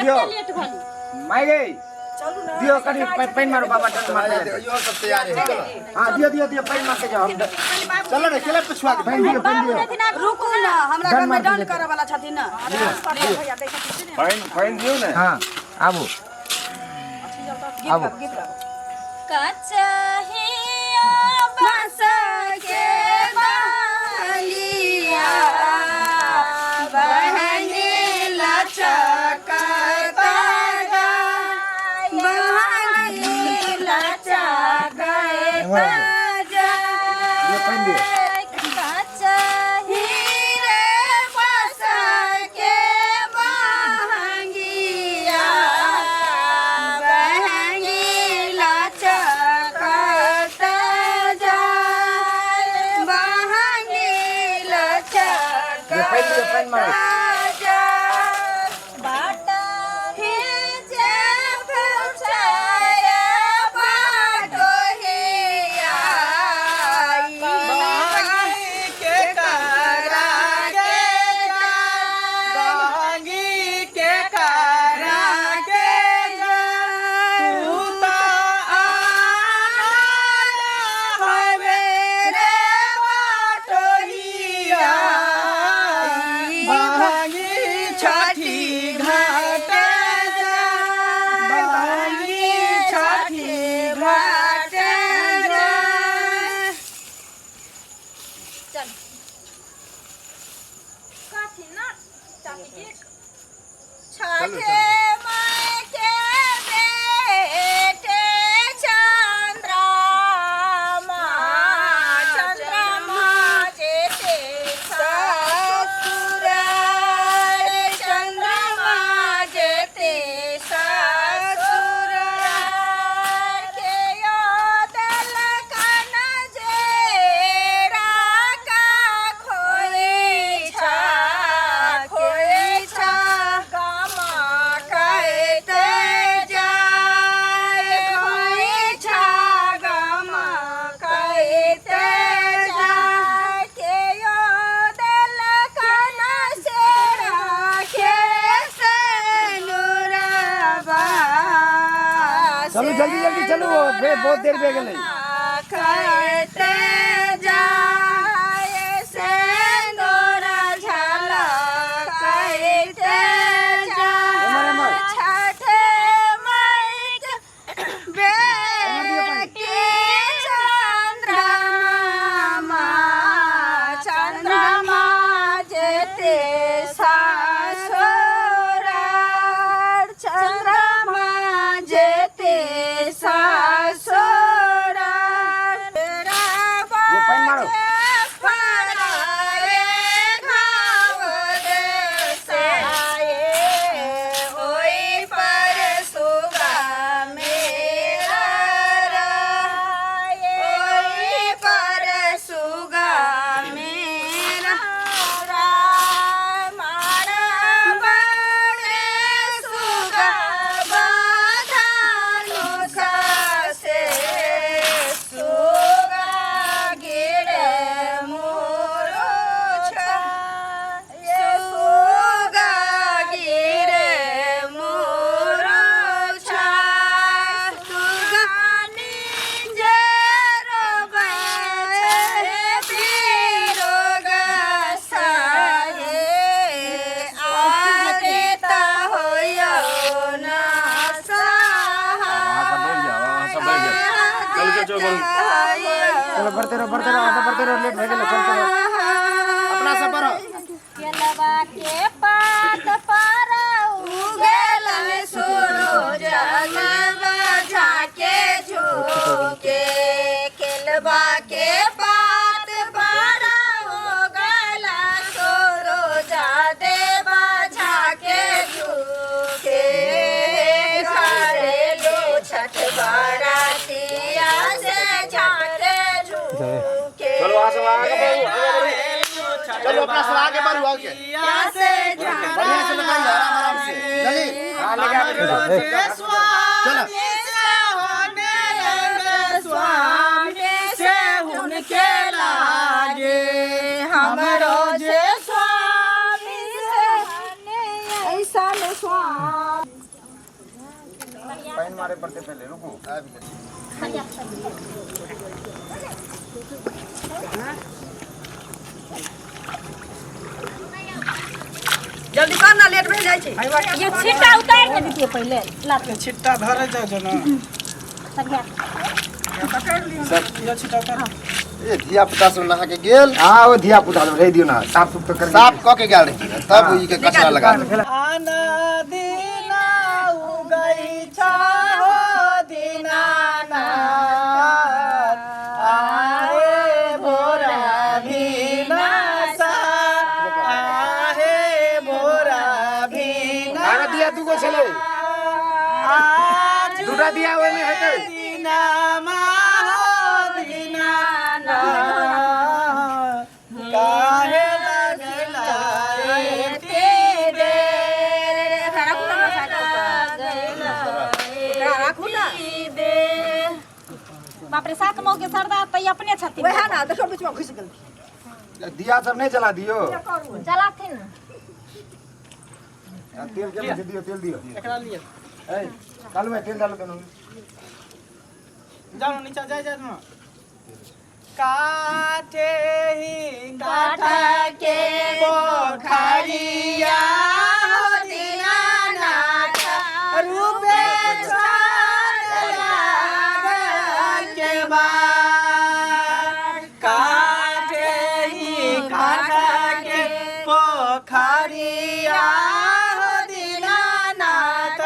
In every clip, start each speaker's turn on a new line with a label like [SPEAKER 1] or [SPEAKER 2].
[SPEAKER 1] दियौ।
[SPEAKER 2] कते लेट भेली
[SPEAKER 1] माय गई
[SPEAKER 3] चलू ना
[SPEAKER 1] दियो कनी पानि मारू बाबा डंड मारते जाते।
[SPEAKER 4] इहो सब तैयार है चलो
[SPEAKER 1] हाँ दियो दियो दियो पानि मारते जाओ हम
[SPEAKER 4] चलो ने केला पिछुआ के
[SPEAKER 1] पानि दियो पानि दियो
[SPEAKER 2] देथिन आब
[SPEAKER 3] रुकू ना हमरा
[SPEAKER 1] डन
[SPEAKER 3] घर में
[SPEAKER 1] मारते
[SPEAKER 3] डन
[SPEAKER 1] जेतै।
[SPEAKER 3] करऽ वाला छथिन ना
[SPEAKER 5] भैया देखै छी ने
[SPEAKER 6] पानि पानि दियौ ने
[SPEAKER 1] हाँ आबू
[SPEAKER 3] गीत
[SPEAKER 1] आबू।
[SPEAKER 3] गाबू गीत गाबू
[SPEAKER 2] कचहिया बस के बलिया
[SPEAKER 3] बहनी लचकता बहनी लचकता
[SPEAKER 1] दियो पानि दियो
[SPEAKER 2] कचही रे बस के बहंगिया
[SPEAKER 3] बहनी लचकता जाय बहनी
[SPEAKER 1] दियो पानि दियो पानि मारू
[SPEAKER 3] लचकता
[SPEAKER 2] बाट जे फुचाया बाटोहिया
[SPEAKER 5] के करा के बांगी के करा के तू त हवे रे बाटोहिया बांगी छठी घाट बांगी छठी घाट
[SPEAKER 2] चल कथी ना चाची जी छठे माय के बेटे चंद्रमा चंद्रमा जेते ससुर चंद्रमा जेते ससुर के देलकन जेरा का खोइछा खोइछा गमा कहते जाय खोइछा गमा कहते जाय के यो देलकन सेरा के सेनुरबा
[SPEAKER 1] चलू जल्दी जल्दी चलू बे बहुत देर भए गेलै
[SPEAKER 3] कहते जाय सेनुर झलक कहते
[SPEAKER 1] एम्हर एम्हर
[SPEAKER 3] छठे माइक बेटी चंद्रमा चंद्रमा जेते सासुर चंद्रमा जेते सासुर
[SPEAKER 1] ये पानि मारो।
[SPEAKER 6] अहाँ सब बैठ जाओ अहाँ सब बैठ जाओ चल चल चल बोलू
[SPEAKER 1] चलो बढ़ते रहो बढ़ते रहो आगे बढ़ते रहो लेट भए गेलै चलते रहो
[SPEAKER 4] अपना सब पर
[SPEAKER 2] केलवा के पात पर
[SPEAKER 3] उगल सूरज झाके झुके केलवा के पात पर उगल सूरज देवा झाके झुके घरेलू छठ बरातिया से झाके झुके
[SPEAKER 6] चलो अहाँ सब आगे बढ़ू आगे बढ़ू
[SPEAKER 4] चलो अपना सब आगे बढ़ू आगे
[SPEAKER 3] से
[SPEAKER 4] बढ़िया से बताइए आराम आराम से जल्दी
[SPEAKER 1] हाँ लेके आबे
[SPEAKER 4] चलो
[SPEAKER 5] स्वामी से हुनके लागे हमरो जे
[SPEAKER 3] स्वामी से ऐसा स्वामी
[SPEAKER 1] पानि मारे पड़तै पहिले, रुकू।
[SPEAKER 4] आबि गेल।
[SPEAKER 2] जल्दी कर ना, लेट भए जाइ छै।
[SPEAKER 3] ये छिट्टा उतार के दितिए पहिले लात।
[SPEAKER 5] छिट्टा धरे जाउ जो ना।
[SPEAKER 3] सरिया।
[SPEAKER 5] यो छिट्टा उतार।
[SPEAKER 4] ए, धिया पुता सब नहा के गेल।
[SPEAKER 1] हाँ, ओ धिया पुता सब रहि दियौ ना, साफ सुफ तऽ कर।
[SPEAKER 4] साफ कऽ के गेल रही, तब ई के कचरा लगा देलक।
[SPEAKER 5] आना दिना उगै छ हो दीनानाथ, आए भोरा भिनासार, आहे भोरा भिनासार।
[SPEAKER 1] आरो दिया दूगो छलै।
[SPEAKER 5] आज
[SPEAKER 1] दूटा दिया ओहिमे हेतै।
[SPEAKER 5] दिनामा हो दीनानाथ, काहे लगला एते देर?
[SPEAKER 2] राखू ना ओकरा, राखू ना।
[SPEAKER 3] बाप रे, सात मौ के सरदार तऽ ई अपने छथिन।
[SPEAKER 2] वएह ना, देखो बीच में घुसि गेल।
[SPEAKER 1] दिया सब नहि जला दियौ।
[SPEAKER 3] जलाथिन।
[SPEAKER 1] आ, तेल के दियौ, तेल दियौ।
[SPEAKER 5] एकरा लिए।
[SPEAKER 1] ए कालू भाई, तेल डालो दोनों।
[SPEAKER 5] जाओ ना, नीचा जाए जाए ना। काटे ही काटा के पोखरिया हो दीनानाथ, रूपे छान लागल के बार। काटे ही काटा के पोखरिया हो दीनानाथ,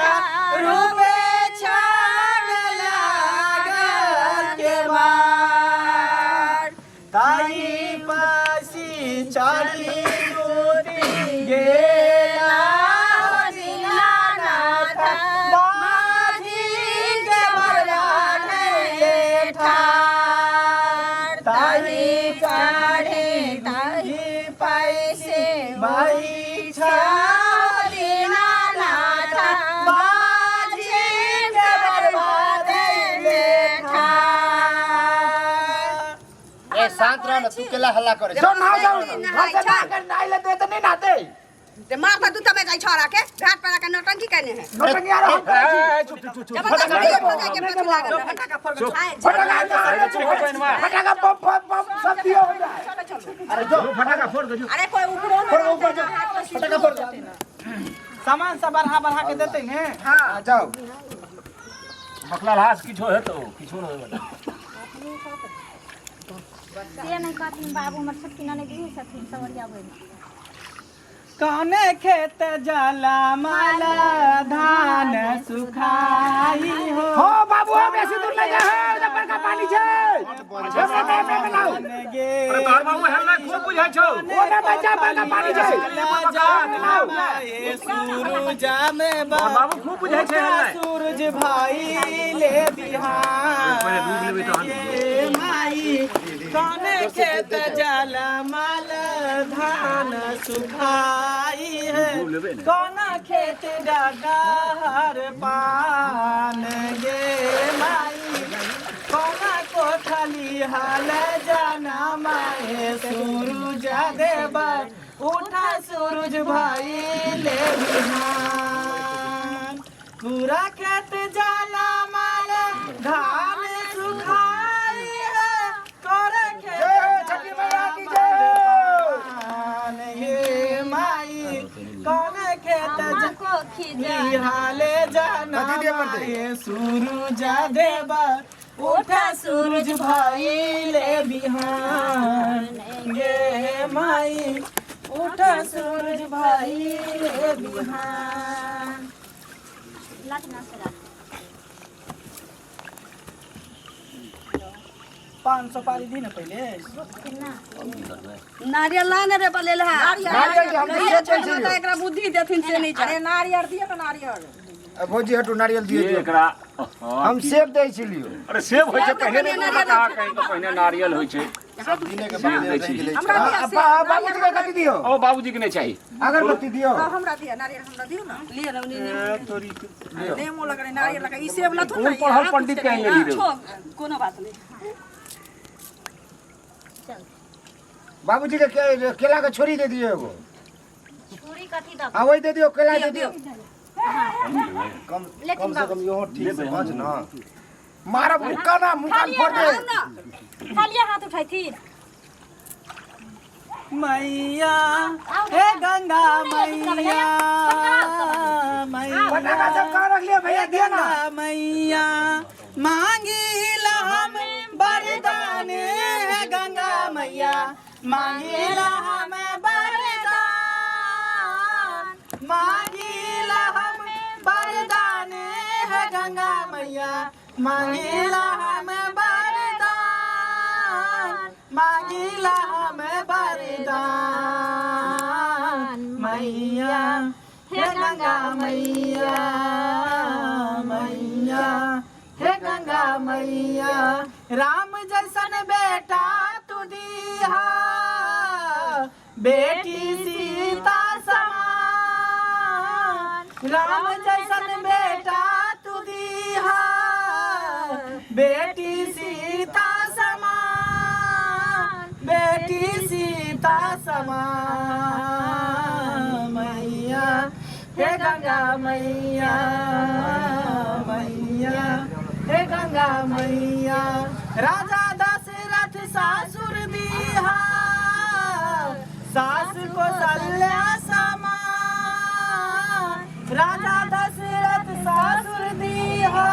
[SPEAKER 5] रूपे छान लागल के बार। ताई पासी चढ़ी दूती गेला हो दीनानाथ, बाजी के बरदाने ठार। ताई चढ़ी ताही पैसे भाई दीनानाथ, बाजी के बरदाने ठार।
[SPEAKER 4] ए, शांत रह ना, तू केला हल्ला करे?
[SPEAKER 1] जो नहाओ, जाओ घर से बाहर कर, नहाय ले तो नहीं नहाते।
[SPEAKER 2] ते मारता दू तमे जाइ छोरा के घाट पर आके नौटंकी केने है।
[SPEAKER 1] नौटंकी आ रहा हम करै छी।
[SPEAKER 6] चुप चुप चुप।
[SPEAKER 2] जबरदस्ती हो जाए के पछू लागल है।
[SPEAKER 5] फटाका फोड़।
[SPEAKER 1] फटाका फटाका बम बम बम सब दियो हमरा।
[SPEAKER 4] अरे जो।
[SPEAKER 6] फटाका फोड़ दे।
[SPEAKER 2] अरे कोई ऊपरो में
[SPEAKER 4] फोड़, ऊपर जो। फटाका फोड़।
[SPEAKER 5] सामान सब बढ़ा बढ़ा के देते ने।
[SPEAKER 1] हाँ, जाओ।
[SPEAKER 6] मकला घास किछो हेतौ, किछो नहि होय।
[SPEAKER 3] से नहि कहथिन बाबू, हमर छोटकी ननैद भी छथिन सवरिया बहिन।
[SPEAKER 5] कौने खेत जाला माला धान सुखाई हो?
[SPEAKER 1] हो बाबू, हो, बेसी दूर नहीं जा है, उधर बड़का पानी छै। हमरा में में लाओ।
[SPEAKER 5] गे।
[SPEAKER 6] अरे तोहर बाबू हेलनाइ खूब बुझै छौ।
[SPEAKER 1] ओना बच्चा बड़का पानी छै।
[SPEAKER 5] सूरुजा में
[SPEAKER 6] तोहर बाबू खूब बुझै छै हेलनाइ।
[SPEAKER 5] सूरज भाई ले
[SPEAKER 6] पहिले डूब लेबै तहन।
[SPEAKER 5] बिहान गे माई, कौने खेत जाला माला धान सुखाई है?
[SPEAKER 6] डूब लेबै ने।
[SPEAKER 5] कौना खेत डगर पान गे माई? कौना कोठली हाल जाना माए सूरज देवा, उठा सूरज भाई ले बिहान। पूरा खेत जाला माला धान सुखाई है, कर खेत
[SPEAKER 1] जय छठी मैया की जय।
[SPEAKER 5] पान गे माई, कौन खेत निहाले जाना
[SPEAKER 1] कथी दिअ पड़तै?
[SPEAKER 5] माए सूरज देवा, उठा सूरज भाई ले बिहान गे माई, उठा सूरज भाई ले बिहान। 500 पारी दी ना पहिले।
[SPEAKER 2] नारियल ला ने रे बलेल है।
[SPEAKER 1] नारियल के हम
[SPEAKER 2] कहिया
[SPEAKER 1] दिए
[SPEAKER 2] छठ माता एकरा बुद्धि देथिन से नहीं। अरे नारियल दिए तो नारियल।
[SPEAKER 1] अब भौजी हटू, नारियल दियो
[SPEAKER 6] ये
[SPEAKER 1] दियो।
[SPEAKER 6] एकरा हाँ,
[SPEAKER 1] हम सेब दै छी लियो।
[SPEAKER 6] अरे सेब होइ छै पहिने, नहि कहा कहीं तऽ पहिने नारियल होइ छै।
[SPEAKER 4] सब दिने के बाद
[SPEAKER 6] दै छी।
[SPEAKER 4] रहि गेलै।
[SPEAKER 2] हमरा दिया से।
[SPEAKER 1] बाबूजी के कथी दियो?
[SPEAKER 6] ओ बाबूजी के नहि चाही।
[SPEAKER 1] अगरबत्ती दियो।
[SPEAKER 2] हाँ, हमरा दिया नारियल, हमरा दियो ना, लिए ना। नेमो नेमो लग रहे नारियल लगा ई सेब लथुन ना।
[SPEAKER 6] कोन पढ़ल पंडित के आनि लेली रे?
[SPEAKER 2] छोड़, कोनो बात नहीं।
[SPEAKER 1] बाबूजी के केला के छोरी दे दियो एगो।
[SPEAKER 3] छुरी कथी दब?
[SPEAKER 1] हाँ, वही दे दियो, केला दे दियो।
[SPEAKER 4] कम कम से कम इहो ठीक से बच ना।
[SPEAKER 1] मारब मुक्का ना मुक्का फोड़ दे।
[SPEAKER 3] खाली हाथ उठैथिन।
[SPEAKER 5] मैया हे गंगा मैया, मैया
[SPEAKER 1] पटाखा सब कहाँ रख लिया भैया? दिया ना।
[SPEAKER 5] गंगा मैया मांगीला हम वरदान, हे गंगा मैया मांगीला हम वरदान, मांगीला हम वरदान, हे गंगा मैया मांगीला हम वरदान, मांगीला हम वरदान, मैया हे गंगा मैया, मैया हे गंगा मैया। राम जैसन बेटा तू दीहा, बेटी सीता समान, राम जैसन बेटा तू दीहा, बेटी सीता समान, बेटी सीता समान, मैया हे गंगा मैया, मैया हे गंगा मैया। राजा दशरथ सासुर दीहा, सास को सल्या समान, राजा दशरथ सासुर दीहा,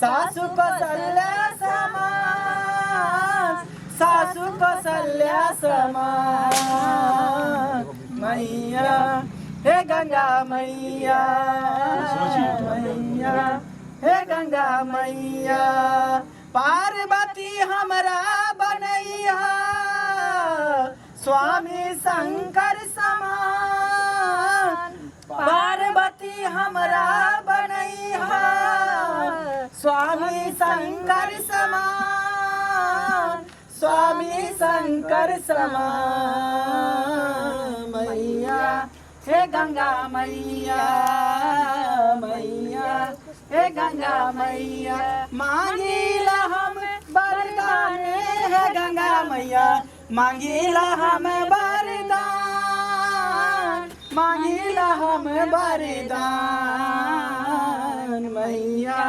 [SPEAKER 5] सासु को सल्या समान, सासु को सल्या समान, मैया हे गंगा मैया, मैया हे गंगा मैया। पार्वती हमरा बनैया, स्वामी शंकर समान, पार्वती हमरा बनैया, स्वामी शंकर समान, स्वामी शंकर समान, मैया हे गंगा मैया, मैया हे गंगा मैया। मांगीला हम वरदान, हे गंगा मैया मांगीला हम वरदान, मांगीला हम वरदान, मैया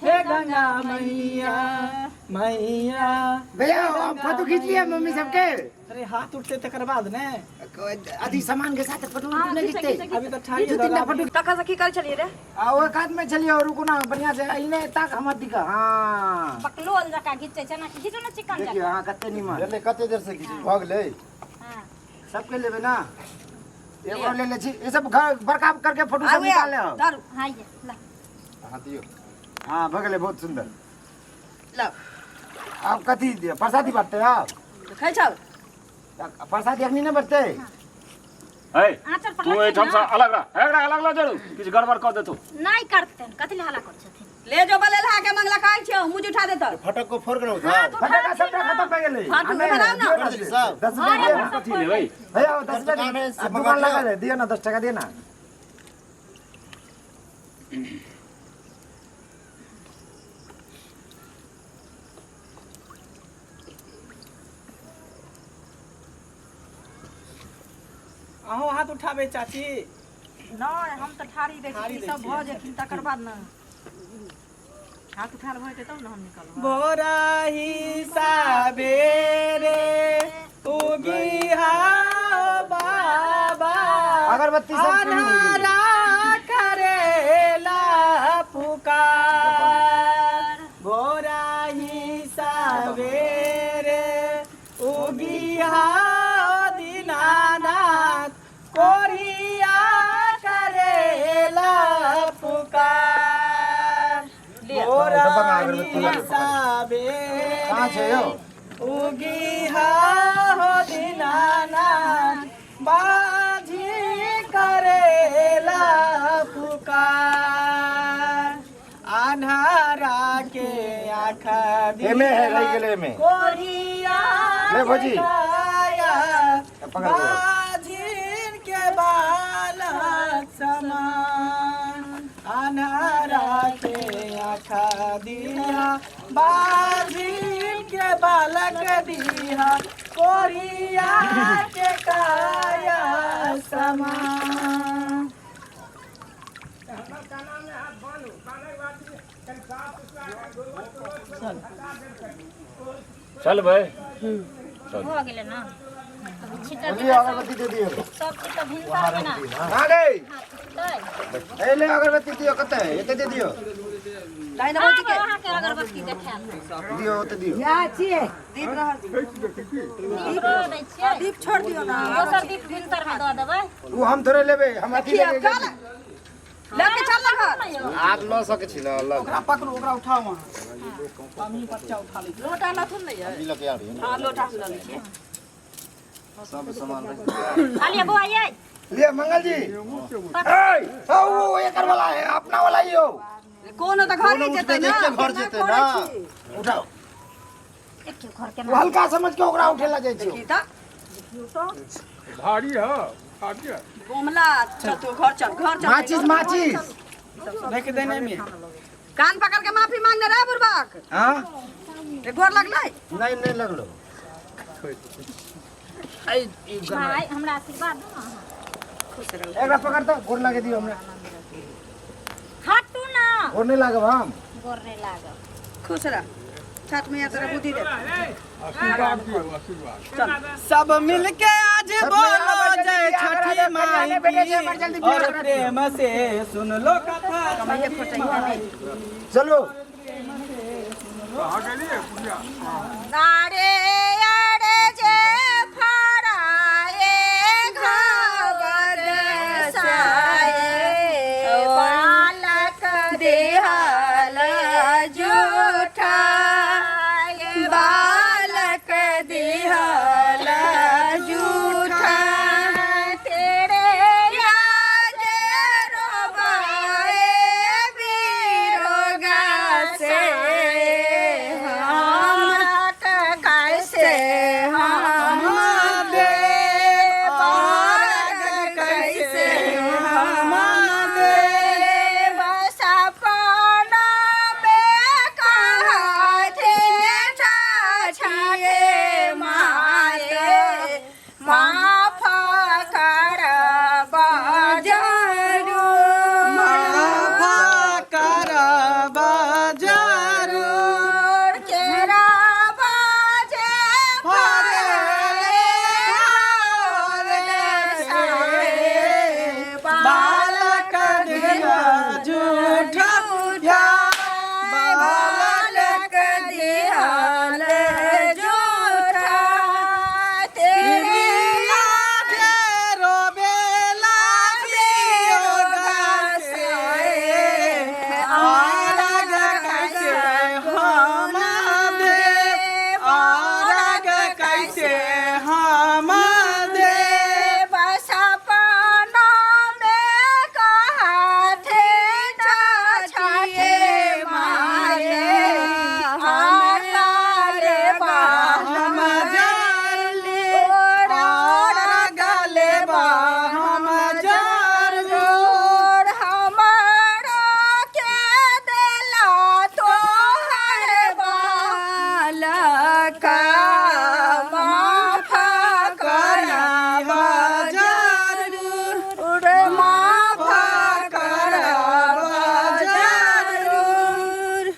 [SPEAKER 5] हे गंगा मैया, मैया।
[SPEAKER 1] भैया हम फोटो खींच लिया मम्मी सबके।
[SPEAKER 5] अरे हाथ उठते तकर बाद ने
[SPEAKER 1] अभी सामान के साथ फोटो नहीं खींचते।
[SPEAKER 5] अभी तो ठाड़ी
[SPEAKER 1] दू तीन टा फोटो।
[SPEAKER 2] तखन से की करै छलियै रे?
[SPEAKER 1] आ ओहि कात में छलियै, रुकू ना बढ़िया से इने ताक हमर दिखा। हां
[SPEAKER 3] बकलोल जकाँ घिचै छै ना, घिचू ना चिकन
[SPEAKER 1] देखियो।
[SPEAKER 3] जकाँ।
[SPEAKER 1] हां कते नीमन
[SPEAKER 4] गेलै, कते देर से घिची भऽ गेलै।
[SPEAKER 3] हां
[SPEAKER 1] सबके लेबै ना, एगो ले ले छी। ई सब घर बड़का करके फोटो सब निकाल ले।
[SPEAKER 2] दारू
[SPEAKER 3] हां ये ला।
[SPEAKER 4] हां दियौ।
[SPEAKER 1] हां भऽ गेलै, बहुत सुंदर।
[SPEAKER 2] ला
[SPEAKER 1] आप कथी दियो? प्रसादी बांटते आप?
[SPEAKER 2] खाइ छौ?
[SPEAKER 1] प्रसादी अखनी नहीं बटते।
[SPEAKER 6] है
[SPEAKER 3] आँचल पर
[SPEAKER 6] तू
[SPEAKER 3] लग
[SPEAKER 6] एहिठाम से अलग रह, एकरा अलग लऽ जरूर किछु गड़बड़ कऽ देतौ।
[SPEAKER 3] नहीं करतन, कथी ले हल्ला करै छथिन?
[SPEAKER 2] ले जो बलेलहा के मंगला खाइ छियौ, मुँह उठा देतौ।
[SPEAKER 4] फटक को फोड़ के उठा।
[SPEAKER 1] फटाका सबटा खत्म भऽ गेलै।
[SPEAKER 2] फाटू
[SPEAKER 1] हमे
[SPEAKER 2] बनाउ ना।
[SPEAKER 1] दियौ ना,
[SPEAKER 4] सब।
[SPEAKER 1] 10 रुपया दियौ ना।
[SPEAKER 6] कथी लेबै?
[SPEAKER 1] भैया 10 रुपया
[SPEAKER 4] दुकान है, से
[SPEAKER 1] दियौ। दुकान
[SPEAKER 4] मंगा
[SPEAKER 1] लगा दे, दियौ ना 10 टका दियौ ना।
[SPEAKER 5] अहूँ हाथ उठाबै चाची।
[SPEAKER 2] नहि, हम तऽ ठाड़ी दै
[SPEAKER 5] ठाड़ी
[SPEAKER 2] छी,
[SPEAKER 5] दै
[SPEAKER 2] सब
[SPEAKER 5] छियै।
[SPEAKER 2] भऽ जेथिन तकर बाद ने हाथ उठाल भऽ जेतै तब ने हम निकलबै।
[SPEAKER 5] बोराही साबेरे उगिहा बाबा,
[SPEAKER 1] अगरबत्ती सब पूरी हो गेलै।
[SPEAKER 5] अन्हारा करेला पुकार, बोराही साबेरे उगिहा दीनानाथ, कोरिया करेला पुकार, बोराही साबेरे
[SPEAKER 1] कहाँ छै यौ?
[SPEAKER 5] उगिहा हो दीनानाथ, बाजी करेला पुकार, अन्हारा के आँखा
[SPEAKER 1] एमे है, रहि गेलै एमे।
[SPEAKER 5] कोरिया
[SPEAKER 1] ले भौजी।
[SPEAKER 5] के काया,
[SPEAKER 1] पकड़ लियौ।
[SPEAKER 5] बाझिन के बालक समान, अन्हारा के आँखा दिया, बाझिन के बालक दिया, कोरिया के काया समान।
[SPEAKER 6] चल भाई।
[SPEAKER 3] हो गेलै ना। अभी छिटर
[SPEAKER 1] बोलिए अगरबत्ती दे दियो।
[SPEAKER 3] सब चीज तऽ भिनसर मे ना।
[SPEAKER 1] हाँ रे।
[SPEAKER 3] छुटतै।
[SPEAKER 1] ए ले अगरबत्ती दियो कते है? एते दे दियो।
[SPEAKER 2] दाहिना भौजी के
[SPEAKER 3] अहाँके अगरबत्ती देखायल।
[SPEAKER 1] दियो ओते दियो।
[SPEAKER 2] दीप रहल दियौ।
[SPEAKER 3] दीप रह दै छियै।
[SPEAKER 2] दीप छोड़ दियौ ना।
[SPEAKER 3] दोसर दीप भिनसर मे दऽ देबै।
[SPEAKER 1] उ हम थोड़े लेबै, हम अथी
[SPEAKER 2] देखिए
[SPEAKER 1] लेके
[SPEAKER 2] चल लेके चल ना घर।
[SPEAKER 4] आब लऽ सकै छी ना लग।
[SPEAKER 5] ओकरा पकड़ू, ओकरा उठाओ वहाँ। हम ही बच्चा उठा लै छी।
[SPEAKER 2] लोटा लथुन नहीं है।
[SPEAKER 4] ई लऽ के आबी।
[SPEAKER 2] हाँ लोटा हम लऽ लै छियै।
[SPEAKER 4] सब सामान रख दियौ।
[SPEAKER 3] खालिए बौआ यै।
[SPEAKER 1] लिए मंगल जी। ए, ओ एकर वाला है, अपना वाला ही हो।
[SPEAKER 2] कोनो तऽ घर नहीं जेतै ना।
[SPEAKER 4] देख के घर जेतै ना।
[SPEAKER 1] उठाओ।
[SPEAKER 3] एके घर के
[SPEAKER 1] उ हल्का समझ के ओकरा उठेला जाइ छियो।
[SPEAKER 2] की तऽ
[SPEAKER 7] भारी है, भारी है।
[SPEAKER 2] बोमला चल तू घर चल, घर चल।
[SPEAKER 1] माचिस माचिस।
[SPEAKER 5] रख देने में।
[SPEAKER 2] कान पकड़ के माफी मांगने रहे बुढ़बाक।
[SPEAKER 1] हां?
[SPEAKER 2] ए गोर लगलै?
[SPEAKER 1] नहीं नहीं लगलो।
[SPEAKER 3] भाई हमरा आशीर्वाद दू ना अहाँ।
[SPEAKER 2] खुश रहू।
[SPEAKER 1] एकरा पकड़ त गोर लागे दियो हमरा।
[SPEAKER 3] हटू ना।
[SPEAKER 1] गोर नहीं लागब हम।
[SPEAKER 3] गोर नहीं लागब।
[SPEAKER 2] खुश रह। छठ मैया तोरा बुद्धि दे।
[SPEAKER 7] आशीर्वाद दियो, आशीर्वाद।
[SPEAKER 5] सब मिलके आज बोलो जय छठी माई की, और प्रेम से सुन लो कथा छठी माई की।
[SPEAKER 1] चलो।
[SPEAKER 7] कहाँ गेलियै पूजा?
[SPEAKER 2] नारे अरे जे फराए घावर साए बालक देहल जूठा, बालक देहल जूठा, तेरे याद रोबाए बीरोगा से हम कैसे हम दे पारग कैसे हम दे सपना में कहा थे छाछे माए माफ कर बाजारू,
[SPEAKER 5] माफ कर बाजारू,
[SPEAKER 2] केरा बाजे फरे
[SPEAKER 5] बालक देहल जूठा,
[SPEAKER 2] बालक देहल जूठा, तेरे
[SPEAKER 5] रोबेला से आरग कैसे हम दे, आरग कैसे हम दे।
[SPEAKER 2] सपना में कहा थे छाछे मारे हमारे
[SPEAKER 5] हम जाले आरग लेबा हम जारू,
[SPEAKER 2] हमारा के दिला तो है बालक